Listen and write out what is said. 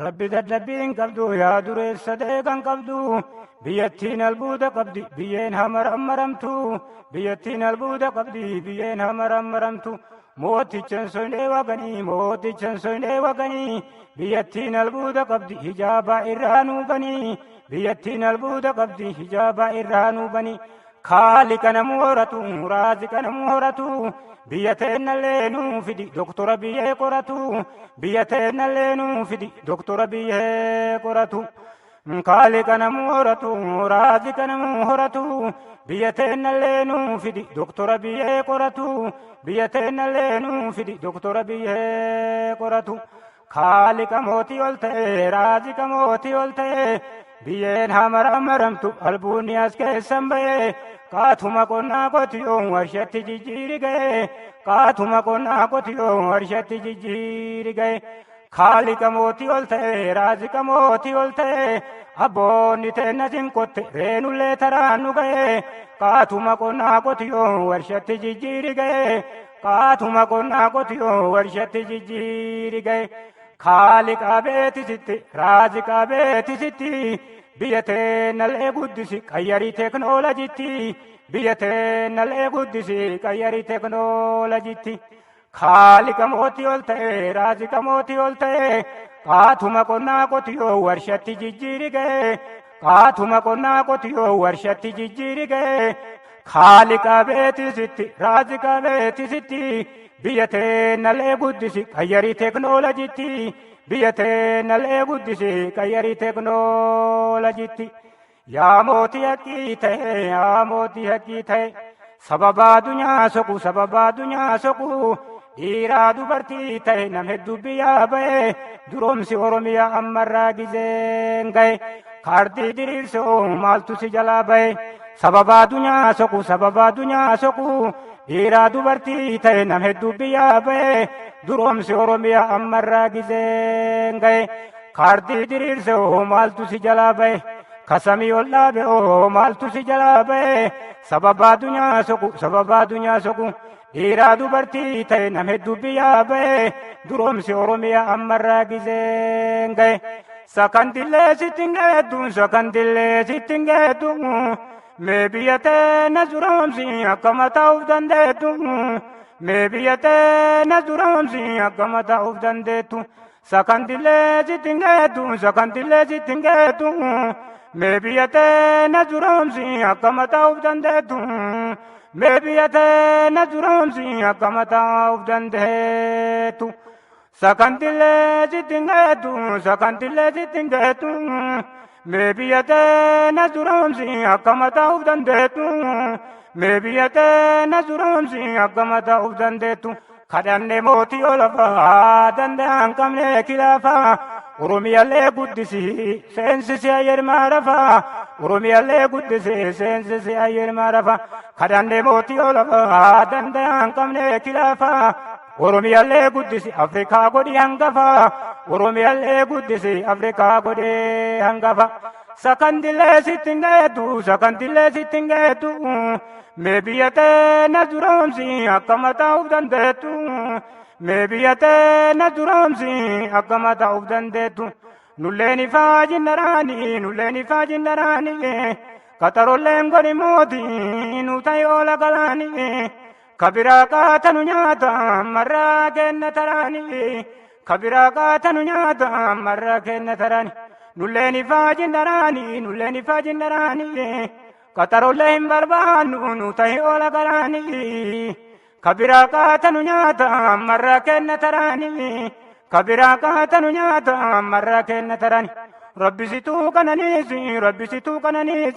Rabbi dadhabbiin qabdu yaa dureessa deegan qabdu, biyyattiin albuuda qabdi biyyeen hamarammaramtu, biyyattiin albuuda qabdi biyyeen hamarammaramtu. Mootichan soynee waganii, mootichan soynee waganii, biyyattiin albuuda qabdi hijaaba irraa nuubanii, biyyattiin albuuda qabdi hijaaba irraa nuubanii. Kaaliqa namuu horatu, raaziqa namuu horatu, biyya teennallee nuu fidi doktora biyyee qoratu, biyya teennallee nuu fidi doktora biyyee qoratu. Kaaliqa namuu horatu, raaziqa namuu horatu, biyya teennallee nuu fidi doktora biyyee qoratu, biyya teennallee nuu fidi doktora biyyee qoratu. Kaaliqa mootii ol ta'e, raaziqa mootii ol ta'e, biyyeen hamara maramtu albuunni as keessan ba'e, qaatuma qonnaa qotiyoo warshatti jijjiiri ga'e, qaatuma qonnaa qotiyoo warshatti jijjiiri ga'e. Kaaliqa mootii ol ta'e, raaziqa mootii ol ta'e, abboonni teenna sin qotte reenullee taraan nu ga'e, qaatuma qonnaa qotiyoo warshatti jijjiiri ga'e, qaatuma qonnaa qotiyoo warshatti jijjiiri ga'e. Kaaliqa beetisitti, raaziqa beetisitti, biyya teennallee guddisi qayyarii teeknoolajitti, biyya teennallee guddisi qayyarii teeknoolajitti. Kaaliqa mootii ol ta'e, raaziqa mootii ol ta'e, qaatuma qonnaa qotiyoo warshatti jijjiiri ga'e, qaatuma qonnaa qotiyoo warshatti jijjiiri ga'e. Kaaliqa beetisitti, raaziqa beetisitti, biyya teennallee guddisi qayyarii teeknoolajitti, biyya teennallee guddisi qayyarii teeknoolajitti. Yaa mootii haqqii ta'e, yaa mootii haqqii ta'e, sababaa dunyaa soqu, sababaa dunyaa soqu, dhiiraa dubartii ta'e nam hedduu biyyaa ba'e, duroomsi Oromiyaa ammarraa gizeen ga'e, kaardii diriirsoo maaltu si jalaa ba'e, sababaa dunyaa soqu, sababaa dunyaa soqu, dhiiraa dubartii ta'e nam hedduu biyyaa ba'e, duroomsi Oromiyaa ammarraa gizeen ga'e, kaardii diriirsoo maaltu si jalaa ba'e, kasamii ol dhaabe oo maaltu si jalaa ba'e, sababaa dunyaa soqu, sababaa dunyaa soqu, dhiiraa dubartii ta'e nam hedduu biyyaa ba'e, duroomsi Oromiyaa ammarraa gizeen ga'e. Sakandillee sitti hin geeddu, sakandillee sitti hin geeddu, mee biyya teenna duroomsi akka mataa of dandeettu, mee biyya teenna duroomsi akka mataa of dandeettu. Sakandillee sitti hin geeddu, sakandillee sitti hin geeddu, mee biyya teenna duroomsi akka mataa of dandeettu, mee biyya teenna duroomsi akka mataa of dandeettu. Sakandillee sitti hin geeddu, sakandillee sitti hin geeddu, mee biyya teenna duroomsi akka mataa of dandeettu, mee biyya teenna duroomsi akka mataa of dandeettu. Kadhanne mootii olafaa danda'an qabne kilaafaa, Oromiyaallee guddisi seensisi ayyermaa rafaa, Oromiyaallee guddisi seensisi ayyermaa rafaa. Kadhanne mootii olafaa danda'an qabne kilaafaa, Oromiyaallee guddisi Afrikaa godhi hangafa, Oromiyaallee guddisi Afrikaa godhi hangafa. Sakandillee sitti hin geeddu, sakandillee sitti hin geeddu, mee biyya teenna duroomsi akka mataa of dandeettu, mee biyya teenna duroomsi akka mataa of dandeettu. Nulleen ifaa jinnaraani, nulleen ifaa jinnaraani, qaxarolleen godhi mootii nu ta'e oola galaani, kabiraa qaatanu nyaata marraa kenna taraani, kabiraa qaatanu nyaata marraa kenna taraani. Nulleen ifaa jinnaraani, nulleen ifaa jinnaraani, qaxarollee hin barbaannu nu ta'e oola galaani, kabiraa qaatanu nyaata marraa kenna taraani, kabiraa qaatanu nyaata marraa kenna taraani. Rabbi situu qananiisi, Rabbi situu qananiisi.